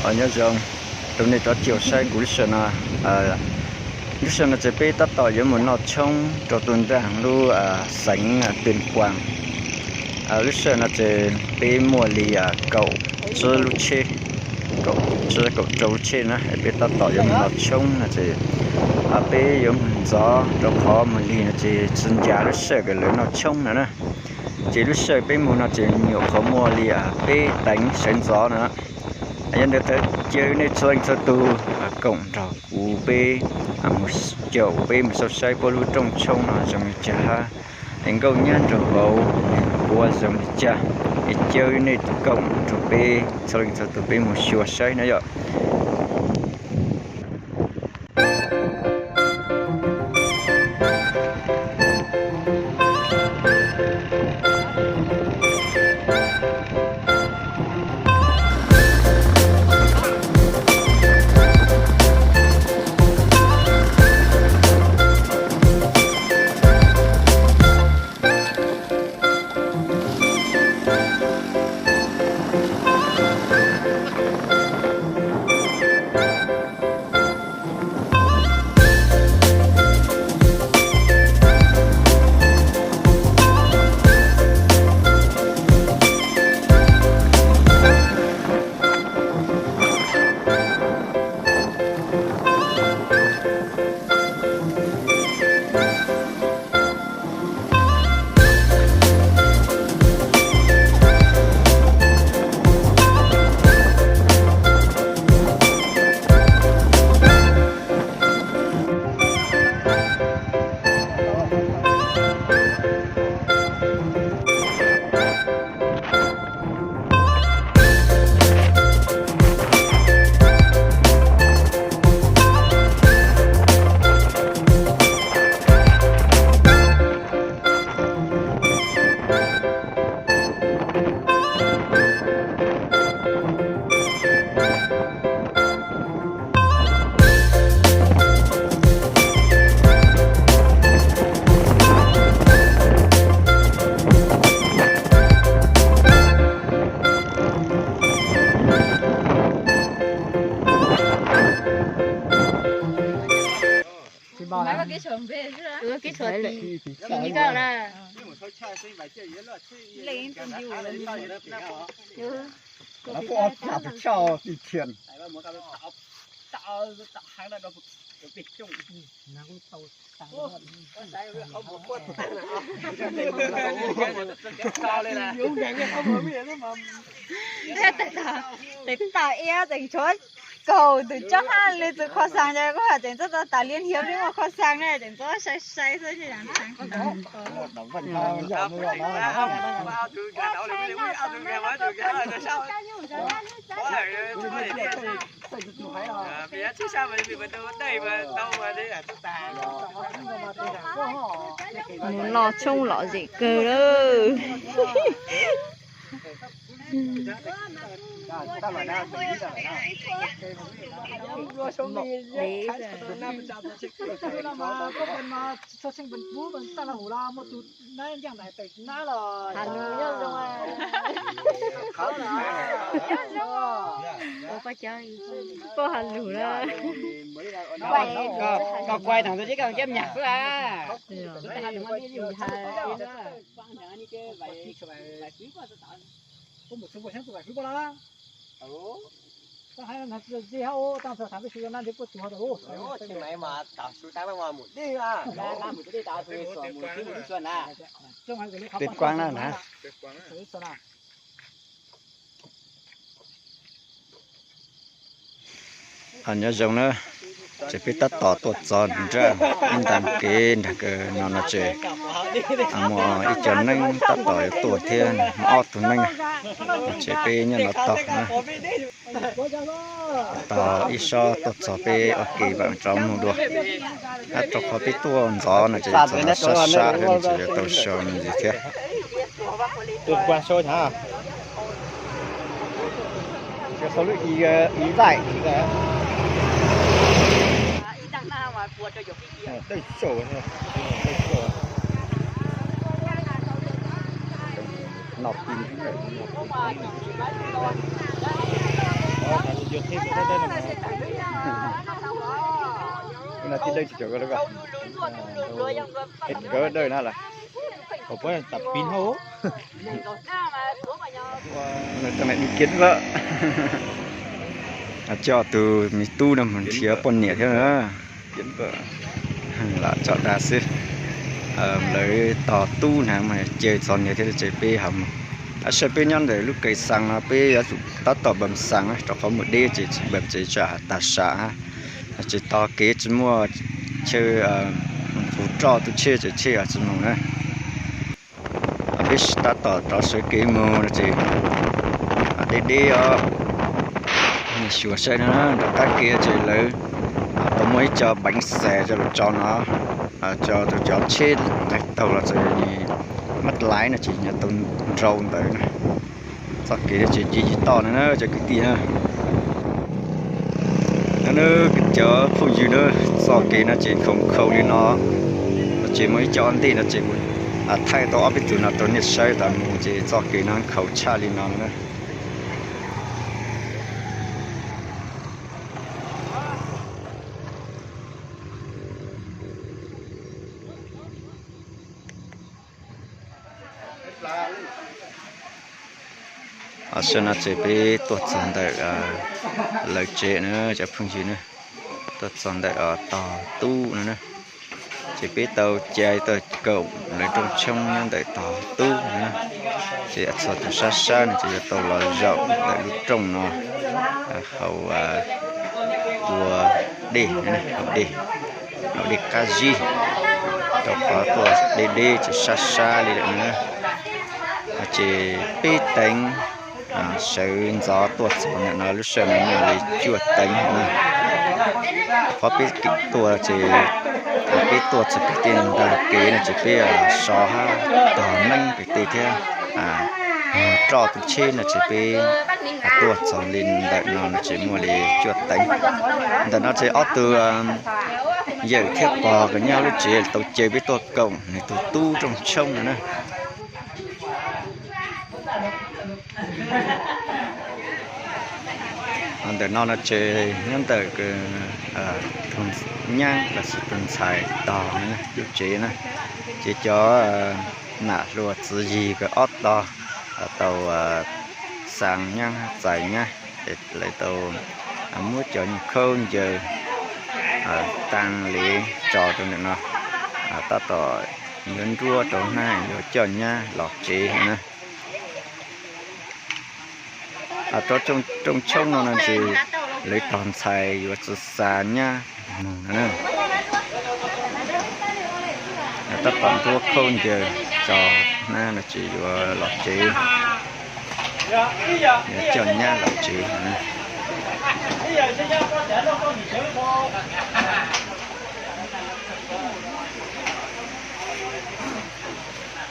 Nyob zoo rau nej cov caum saib kuv lub sij hawm no. Lub sij hawm no ces peb tab tom yuav mus noj tshoob rau tus nraag lub xeev Tuyên Quang. Lub sij hawm no ces peb muaj li kaum tsib lub tsheb, kaum tsib kaum rau lub tsheb na, peb tab tom yuav mus noj tshoob no ces peb yuav mus ntxov rau qhov mus lig no ces tsis ncav lub sij hawm lawv noj tshoob no na. Ces lub sij hawm peb mus no ces nyuam qhuav muaj li peb teev sawv ntxov no. Yog li ntawd caw nej txhua leej txhua tus koom nrog kuv peb mus caum, peb mus xauj saib puab lub rooj tshoob no zoo li cas hab es nkauj nyab nraug vauv puab zoo li cas. Es caw nej koom nrog peb txhua leej txhua tus peb mus xyuas saib na yom. Tes tau iab tes tshuav kaum tus tsob hab li tus kho xaas ces kuv has tseem txob tau tas liab hiab li muaj kho xaas na, tseem txob sai sai xwb. Mus noj tshoob lom zem kawg lawm. Koj has lus na. Koj kuaib thaum ntawd ces koj kiab nyam xwb a. Tes kuaab na na. Nyob zoo na, ces peb tab tom tuaj txog nram ib nta kev nram kawg no no ces muaj ib co neeb tab tom yuav tuaj thiab, muaj ob tug neeb, ces peb nyob no tog na. Tog ib sob tuaj txog peb ua ke vam rov mus dua. Rau qhov peb tuaj ntxov no ces txog no sab sab thiab no ces yuav tau sau me ntsis thiab. Ib dawb tsis cov ko lawm ko. Ib ko dawb na las. Kom puab tam pin hauj. Nws tau nai dib kiab lawm. Coj tus me tub no mus nrhiav poj niam thiab na. Lam tso dag xwb. Lawv tos tub na, mas caw txog niam thiab ces peb ho mus. Tab sis peb nyob ntawm lub kev xaa no peb yuav tsum tab tom npam xaa rau qhov muaj deb ces tsis npam ces tsam tag sam. Tsis tog kev tsis muaj chaw mus roj tus tsheb ces tsheb tsis mus na. Peb tab tom rov sawv kev mus no ces deb deb os. Xyuas saib no nram qab kev ces lawv tau muaj ib co peev xwm coj los tso no, tso tus cov tsheb nqes taug los txawm mab laiv no ces nyob tau nrau ntawd na. Txoj kev no ces ci ci toj no na cov kwv tij na. Cov phooj ywg na, txoj kev no ces nkhaus nkhaus li no, ces muaj ib co ntej no ces kuv thaij tau ob peb tug no rau nej saib tas mus ces txoj kev no nkhaus tshaj li no na. Sawv no ces peb tuaj txog ntawm lawv tsev na cov phooj ywg na, tuaj txog ntawm tog tub no na. Ces peb tau cai tau koom lawv rooj tshoob nyob ntawm tog tub no na. Ces txog tus sab sab no ces yuav tau los zaum ntawm lub rooj no, hauv ua dej, hauv dej, hauv dej qab zib, rau qhov tuaj deb deb ces sab sab li lawm na. Ces peb teev sawv ntxov tuaj txog ntawm no lub sij hawm no muaj li cuaj teev na. Qhov peb tuaj ces peb tuaj txog pem tej nrag kev no ces peb so hab tog neeb pem tej thiab roj tus tsheb no ces peb tuaj txog li ntawm no no ces muaj li cuaj teev. Ntawm no ces ob tug yawm thiab pog uas nyob lub tsev tau caw peb tuaj koom nws tus tub rooj tshoob no na. Ntawm no no ces nyob ntawm tus nyab los sis tus ntxhais tog lub tsev na, ces cov nam hluas txiv yig kawg ob tog tau xa nyab txais nyab, lawv tau muab cov nyuag khaub ncaws taa li tso rau ntawm no, tab tom yuav nruab rau hnab yuav coj nyab los tsev na. Rau rooj tshoob no no ces lawv tog ntxhais yuav txawj xa nyab mus no na. Tab tom nruab khaub ncaws tso hnab no ces yuav los tsev, yuav coj nyab los tsev no na.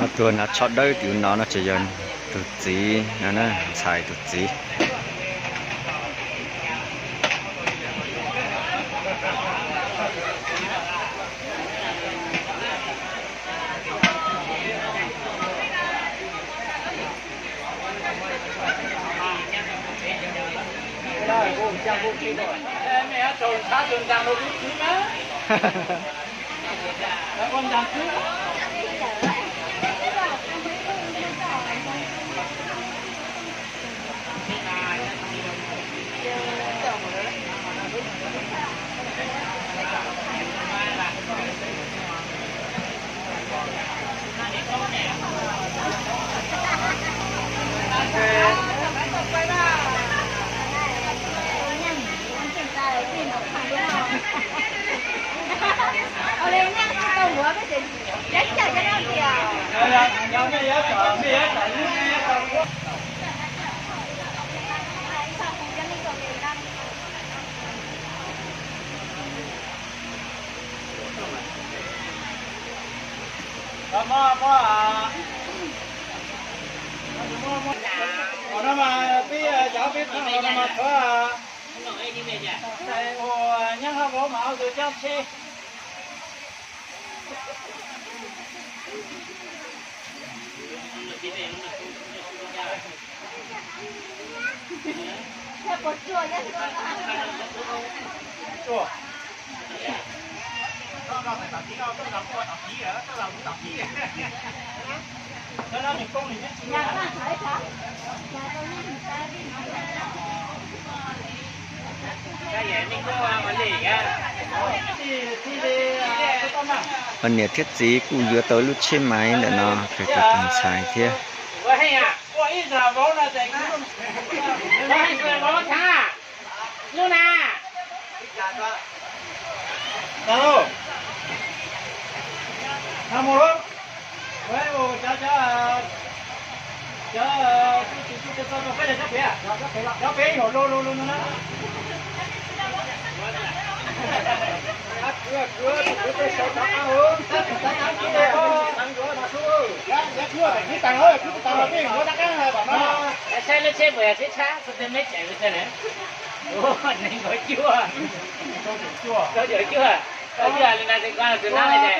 Ob tug hnav tsho dawb tim no no ces yog tus txiv no, ntxhais tus txiv. Niam thiab txiv kuj yuav tau lub tsheb maiv ntawm no rau tus ntxhais thiab. Saib lub tsheb puas yog tsheb tshab, txog twg meb cawm txog na. Nees nkaum cuaj, rau caum cuaj, rau cuaj li na, tus nab li tes.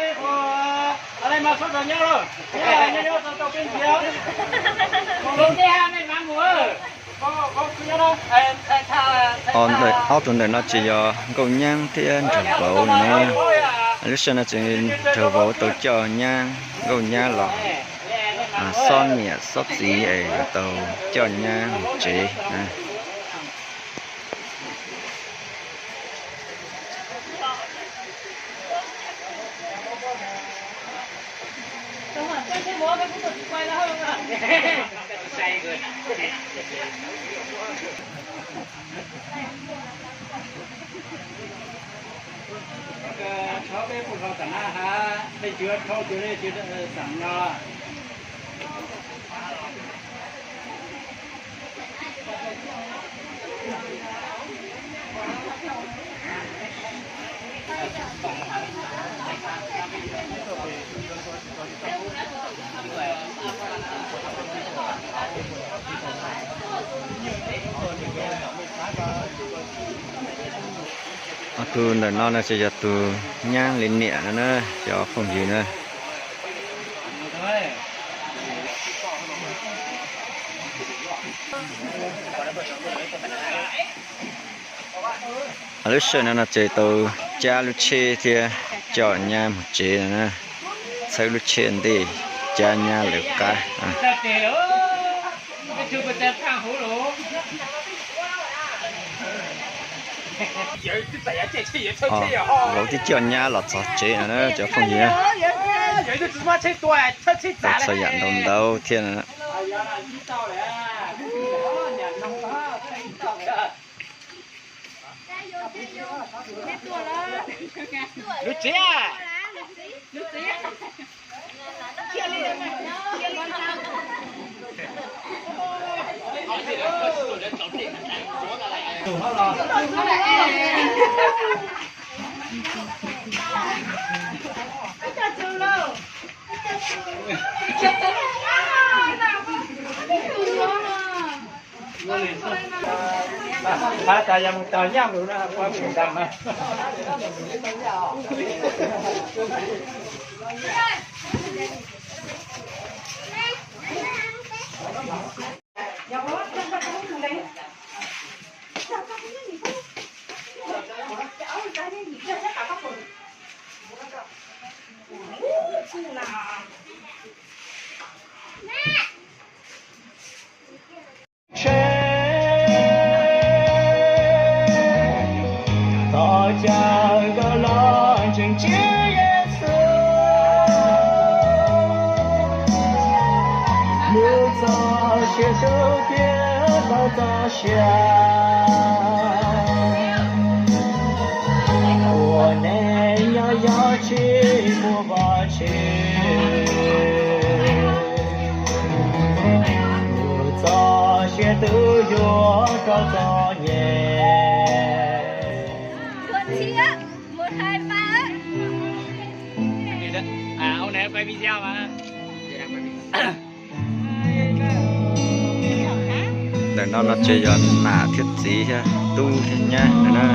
Ob tug ntawm no ces yog Nkauj Nyab thiab Nraug Vauv no na. Lub sij hawm no ces Nraug Vauv tau coj nyab, Nkauj Nyab los, xob niam xob txiv es yuav tau coj nyab mus tsev na. Rhaub peb pug hlau tam nab hab, peb cuav rhaub cuav le cuav tam no. Tus ntawm no no ces yog tus nyab li niam no na, cov phooj ywg na. Lub sij hawm no no ces tau cab lub tsheb thiab coj nyab mus tsev no na. Txhawb lub tsheb ntej cab nyab lawv qab. Vauv twb coj nyab los txog tsev no na cov phooj ywg. Tau txhua yam ntau ntau thiab na. Lub txiv. Thov caw koj los ntseeg Tswv Yexus, hlub txoj sia tu thiab tau txoj sia. Ua neej nyob yog tsis muaj Vajtswv, kuv txoj sia twb yuav raug txom nyem. Ntawm no no ces yog nam thiab txiv thiab tub thiab nyab no na.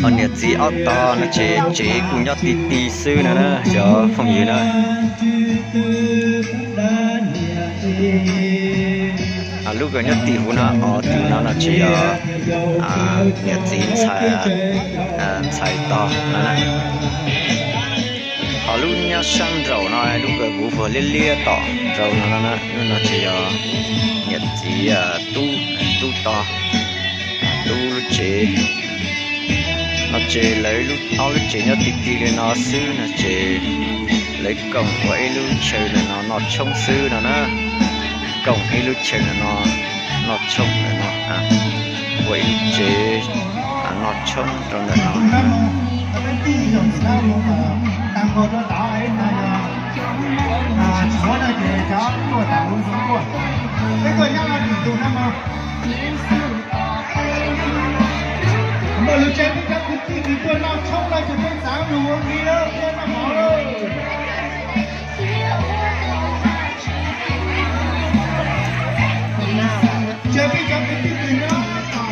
Ho niam txiv ob tog no ces tsev kuj nyob ti ti xwb no na cov phooj ywg na. Lub kws nyob tim huv no, o, tim no no ces yog niam txiv ntxhais, ntxhais tog no na. Ho lub nyob sab nraum no, lub kws kuv vuag liab liab tom nraud no, lub no ces yog niam txiv tub, tub tog, tub lub tsev. No ces lawv ob lub tsev nyob ti ti li no xwb no ces lawv koom ua ib lub chaw ntawm no noj tshoob xwb no na. Koom ib lub chaw ntawm no noj tshoob ntawm no, ua ib lub tsev noj tshoob rau ntawm no. Lub tsev peb cov kwv tij kwv tuaj noj tshoob no ces peb txav lug ua ke lawm, peb noj mov lawm. Ces peb cov kwv tij kwv nyob tom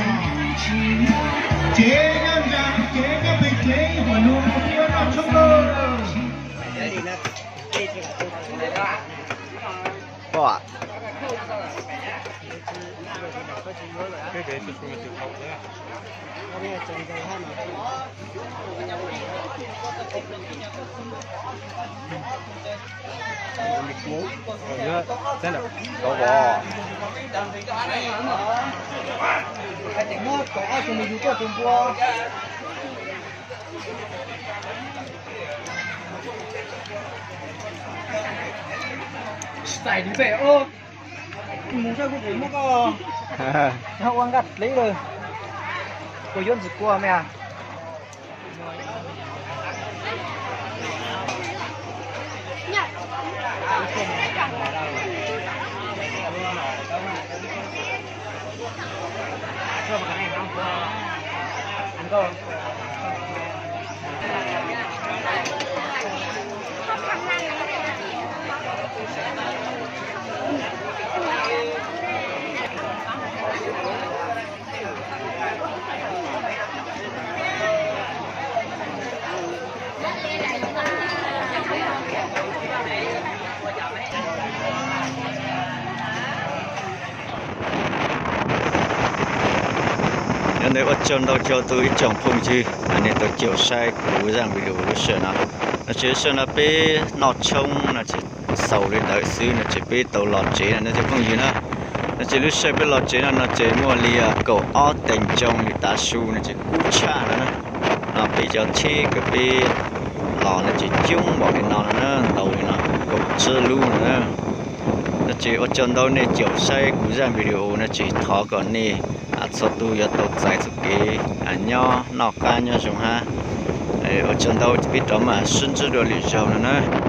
tsev nyob ntsa, tsev nyob pem tsev, ib huam no peb yuav noj tshoob lawm. Tsis txais tus pem os. Mus saib kuv pem muab koj ua nkaj dleb lawm. Kua yuav ntxim kua me a. Yog ntawd ua tsaug ntau rau tus ib tsoom phooj ywg nej tau caum saib kuv zaj video lub sij hawm no. No ces lub sij hawm no peb noj tshoob no ces xaus li ntawd xwb no ces peb tau los tsev no no ces phooj ywg na. No ces lub sij hawm peb los tsev no no ces muaj li kaum ob teev ntsoog li tav su no ces kub tshaj no na. No peb cov tsheb kws peb los no ces coob npaum li no no na, ntau li no, kaum tsib lub no na. No ces ua tsaug ntau nej caum saib kuv zaj video no ces thov kom nej txhua tus yuav tau txais txoj kev nyob noj qab nyob zoo hab. Ua tsaug ntau, peb rov mam sib ntsib dua lwm zaug no na.